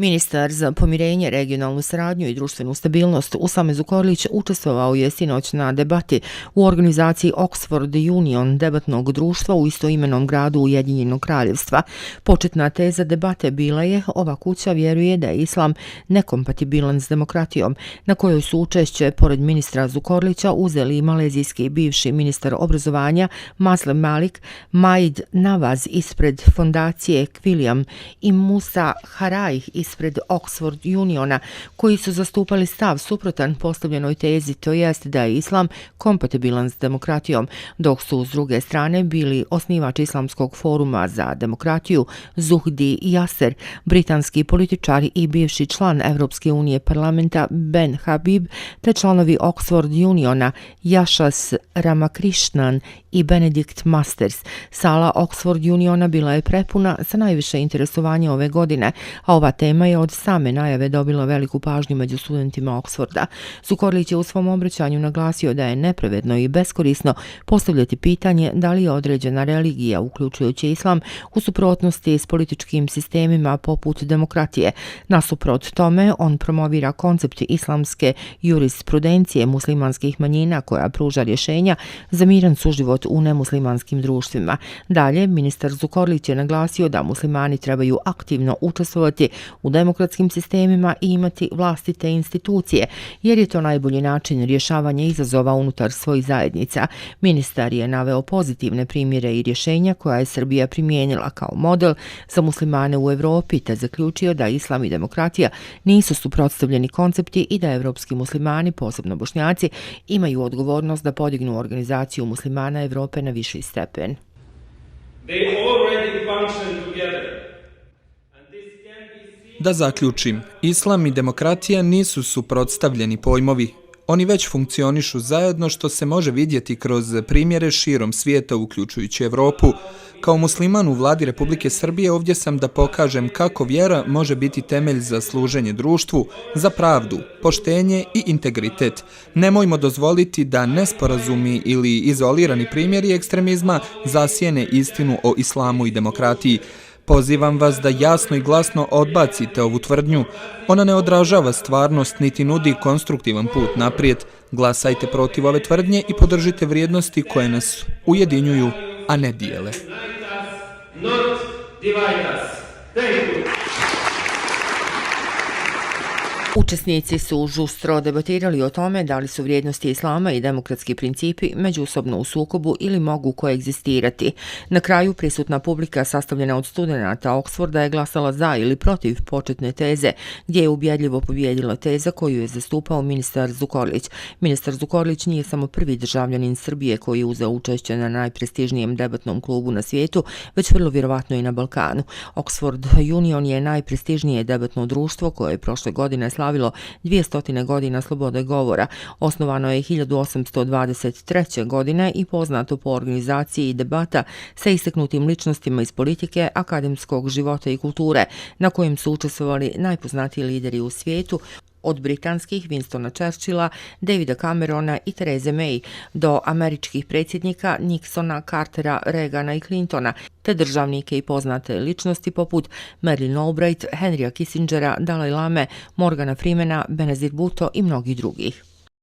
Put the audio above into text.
Ministar za pomirenje, regionalnu saradnju i društvenu stabilnost Usame Zukorlić učestvovao je sinoć na debati u organizaciji Oxford Union debatnog društva u istoimenom gradu Ujedinjenog kraljevstva. Početna teza debate bila je: ova kuća vjeruje da je islam nekompatibilan s demokratijom, na kojoj su učešće, pored ministra Zukorlića, uzeli i malezijski bivši ministar obrazovanja Maslem Malik, Maid Nawaz ispred fondacije Quilliam i Musa Haraj ispred Oxford Uniona, koji su zastupali stav suprotan postavljenoj tezi, to jest da je islam kompatibilan s demokratijom, dok su s druge strane bili osnivač Islamskog foruma za demokratiju Zuhdi Yasser, britanski političar i bivši član Evropske unije parlamenta Ben Habib, te članovi Oxford Uniona Yashas Ramakrishnan i Benedict Masters. Sala Oxford Uniona bila je prepuna sa najviše interesovanja ove godine, a ova tema je od same najave dobila veliku pažnju među studentima Oxforda. Zukorlić je u svom obraćanju naglasio da je nepravedno i beskorisno postavljati pitanje da li je određena religija, uključujući islam, u suprotnosti s političkim sistemima poput demokratije. Nasuprot tome, on promovira koncept islamske jurisprudencije muslimanskih manjina koja pruža rješenja za miran suživot u nemuslimanskim društvima. Dalje, ministar Zukorlić je naglasio da muslimani trebaju aktivno učestvovati u demokratskim sistemima i imati vlastite institucije, jer je to najbolji način rješavanja izazova unutar svojih zajednica. Ministar je naveo pozitivne primjere i rješenja koja je Srbija primijenila kao model za muslimane u Evropi, te zaključio da islam i demokratija nisu suprotstavljeni koncepti i da evropski muslimani, posebno Bošnjaci, imaju odgovornost da podignu organizaciju muslimana Evrope na viši stepen. Da zaključim, islam i demokratija nisu suprotstavljeni pojmovi. Oni već funkcionišu zajedno, što se može vidjeti kroz primjere širom svijeta, uključujući Evropu. Kao musliman u vladi Republike Srbije ovdje sam da pokažem kako vjera može biti temelj za služenje društvu, za pravdu, poštenje i integritet. Nemojmo dozvoliti da nesporazumi ili izolirani primjeri ekstremizma zasjene istinu o islamu i demokratiji. Pozivam vas da jasno i glasno odbacite ovu tvrdnju. Ona ne odražava stvarnost niti nudi konstruktivan put naprijed. Glasajte protiv ove tvrdnje i podržite vrijednosti koje nas ujedinjuju, a ne dijele. Učesnici su žustro debatirali o tome da li su vrijednosti islama i demokratski principi međusobno u sukobu ili mogu koegzistirati. Na kraju, prisutna publika sastavljena od studenata Oxforda je glasala za ili protiv početne teze, gdje je ubjedljivo pobijedila teza koju je zastupao ministar Zukorlić. Ministar Zukorlić nije samo prvi državljanin Srbije koji je uzeo učešće na najprestižnijem debatnom klubu na svijetu, već vrlo vjerovatno i na Balkanu. Oxford Union je najprestižnije debatno društvo koje je prošle godine slavilo 200 godina slobode govora. Osnovano je 1823. godine i poznato po organizaciji debata sa istaknutim ličnostima iz politike, akademskog života i kulture, na kojem su učestvovali najpoznatiji lideri u svijetu, od britanskih Winstona Churchilla, Davida Camerona i Therese May do američkih predsjednika Nixona, Cartera, Reagana i Clintona, te državnike i poznate ličnosti poput Madeleine Albright, Henrya Kissingera, Dalaj Lame, Morgana Freemana, Benazir Bhutto i mnogih drugih.